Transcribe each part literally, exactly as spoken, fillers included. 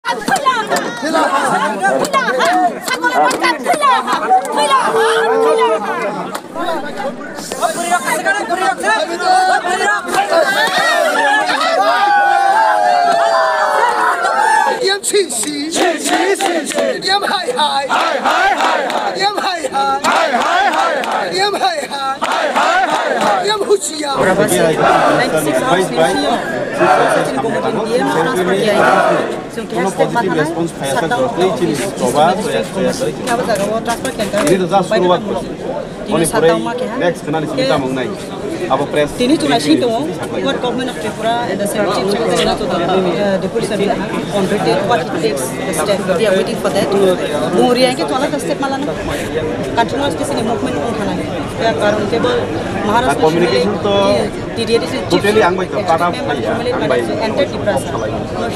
Yam chi chi. Chi chi chi chi. Yam hai hai. Hai hai hai hai. Yam hai hai. Hai hai hai hai. Yam hai hai. Hai hai hai hai. Yam huchia. Ora basi, ninety six hours ni sio. Sini komo din dia, transport dia. Chwng keha step ma thanai, shutdown ma thanai. Ini to just suruwat. Tini shutdown ma keha. Next kena ni sini tamung nai. Abo press. Tini chwng naising tongo, what government of Tripura and the central chief secretary to the, uh, deputy secretary on written, what it takes, the step. We are waiting for that. Bung ria ke chwla step ma lana. Continuous ke sini movement ong thanai. Ya karon kebo Maharashtra communication to T D A D C chief totally ang bai to para executive member phai ya, humiliate ang bai manager, enter Tiprasa.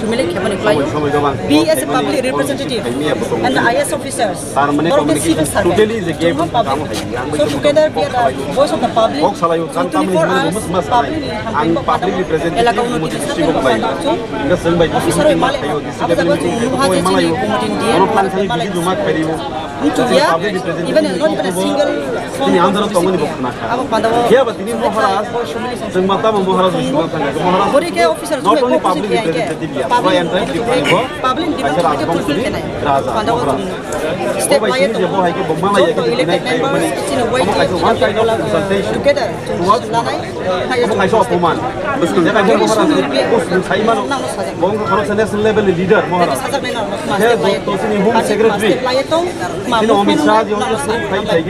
Humiliate khaimani khlai. Samai, samai gabang. We as a public representative and the I A S officers, tar mane borok tei communication civil servant, totally is a gap. Chwngno public. So together we are the voice of the public. Kok salai o, so twenty-four hours public ni hambai public representative elaka unoti district of Lai. Officer oi male, abo jaga chwng nuha je chini committee ni D M. Ono plan sani malai. Video juma khairi o. Chwngya, even not even a single phone call received. Tini andaro tongmani bo khna kha. Abo panda bo. Phiya ba tini Maharaj, chwng ma tamo Maharaj ni sima thang kha. Maharaj, bori khe officer not only public representative ya, public entire people bo. Public demand khe fulfill khe nai. Raja, panda bo Maharaj. Step laye to. Bo hai khe bo malai ya khe elected members, chini Y T, one kind of consultation. Together, chwng lanai. Abo kaisa opoman. Kaisa Maharaj. Bo wngkha khoroksa national level ni leader Maharaj. He joto chini home secretary. Chini Amit Shah ji hwnwi sung khai khai.